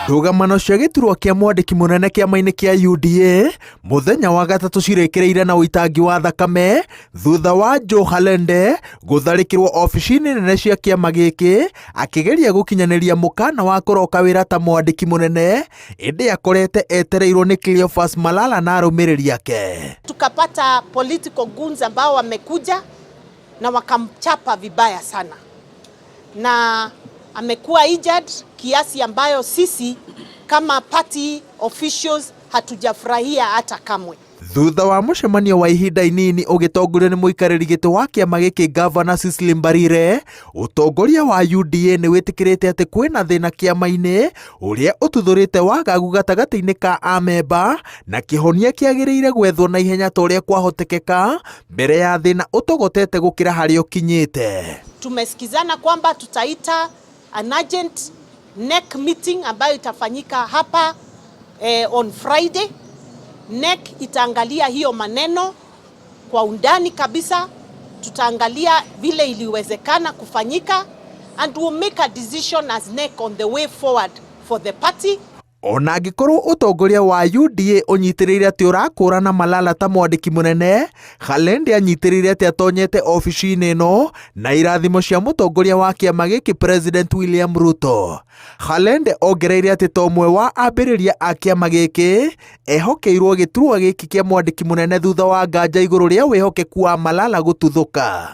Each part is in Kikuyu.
Ndũgamano cia gĩturwa kĩa mwandĩki mũnene kĩama-inĩ kĩa UDA mũthenya wa gatatũ cirĩkĩrĩire na ũitangi wa thakame thutha wa Joe Halende gũtharĩkĩrwo obici-inĩ nene cia kĩama gĩkĩ akĩgeria gũkinyanĩria mũkana wa kũroka wĩra ta mwandĩki mũnene ĩndĩ akorete etereirwo nĩ Cleophas Malala na arũmĩrĩri ake. Tukapata political goons ambao wamekuja na wakamchapa vibaya sana, na amekuwa injured kiasi ambayo sisi kama party officials hatujafurahia hata kamwe. Thutha wa mũcemanio wa ihinda inini ũgĩtongorio nĩ mũikarĩri gĩtĩ wa kĩama gĩkĩ Gavana Cecily Mbarire, ũtongoria wa UDA nĩ wĩtĩkĩrĩte atĩ kwĩna thĩna kĩama-inĩ ũrĩa ũtuthũrĩte wagagu gatagatĩ-inĩ ka amemba na kĩhonia kĩagĩrĩire gwethwo na ihenya ta ũrĩa kwahotekeka mbere ya thĩna ũtogotete gũkĩra harĩa ũkinyĩte. Tumesikizana kwamba tutaita an urgent NEC meeting ambayo itafanyika hapa on Friday. NEC itaangalia hiyo maneno kwa undani kabisa, tutaangalia vile iliwezekana kufanyika and we'll make a decision as NEC on the way forward for the party. Ona angĩkorwo ũtongoria wa UDA ũnyitĩrĩire atĩ ũrakũrana Malala ta mwandĩki mũnene, Khalende anyitĩrĩire atĩ atonyete obici-inĩ ĩno na irathimo cia mũtongoria wa kĩama gĩkĩ President William Ruto. Khalende ongereire atĩ ta ũmwe wa ambĩrĩria a kĩama gĩkĩ ehokeirwo gĩturwa gĩkĩ kĩa mwandĩki mũnene thutha wa nganja igũrũ rĩa wĩhokeku wa Malala gũtuthũka.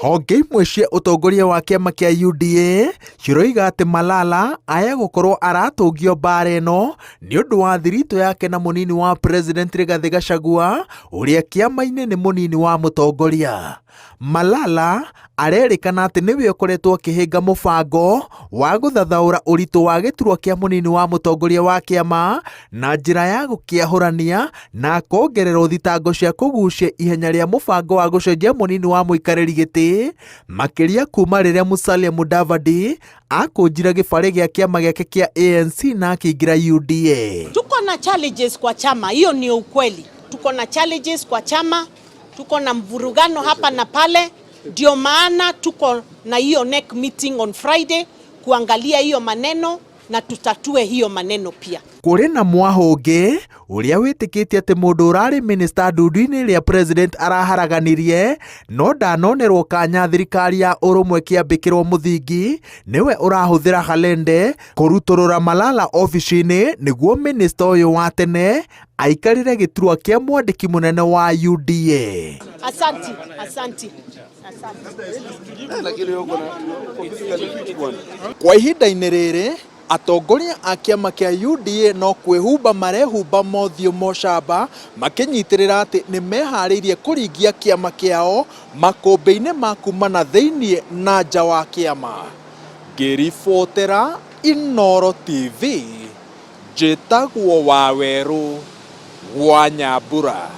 Honge imwe cia ũtongoria wa kĩama kĩa UDA ciroiga atĩ Malala aya gũkorwo aratũngio mbara ĩno nĩ ũndũ wa thiritũ yake na mũnini wa President Rigathĩ Gachagua ũrĩa kĩama-inĩ nĩ mũnini wa mũtongoria. Malala arerĩkana atĩ nĩwe ũkoretwo akĩhĩnga mũbango wa gũthathaũra ũritũ wa gĩturwa kĩa mũnini wa mũtongoria wa kĩama na njĩra ya gũkĩahũrania na akongererwo thitango cia kũgucia ihenya rĩa mũbango wa gũcenjia mũnini wa mũikarĩri gĩtĩ makĩria kuma rĩrĩa Musalia Mudavadi akũnjire gĩbarĩ gĩa kĩama gĩake kĩa ANC na akĩingĩra UDA. Tuko na challenges kwa chama, hiyo ni ukweli. Tuko na challenges kwa chama, tuko na mvurugano hapa na pale, ndio maana tuko na hiyo NEC meeting on Friday kuangalia hiyo maneno na tutatue hiyo maneno pia. Kũrĩ na mwahũngĩ ũrĩa wĩtĩkĩtie atĩ mũndũ ũrarĩ minista ndundu-inĩ ĩrĩa president araharaganirie no ndanonerwo kanya thirikari ya ũrũmwe kĩambĩkĩrwo mũthingi nĩwe ũrahũthĩra Halende kũrutũrũra Malala obici-inĩ nĩguo minista ũyũ wa tene aikarĩre gĩturwa kĩa mwandĩki mũnene wa UDA. Asanti, asanti. Asante. Kwa ihinda-inĩ rĩrĩ atongoria a kĩama kĩa UDA no kwĩhumba marehumba mothiũ mocamba makĩnyitĩrĩra atĩ nĩ meharĩirie kũringia kĩama kĩao makũmbĩ-inĩ ma kuma na thĩiniĩ na nja wa kĩama. Ngĩribotera Inooro TV, njĩtagwo Wawerũ wa Nyambura.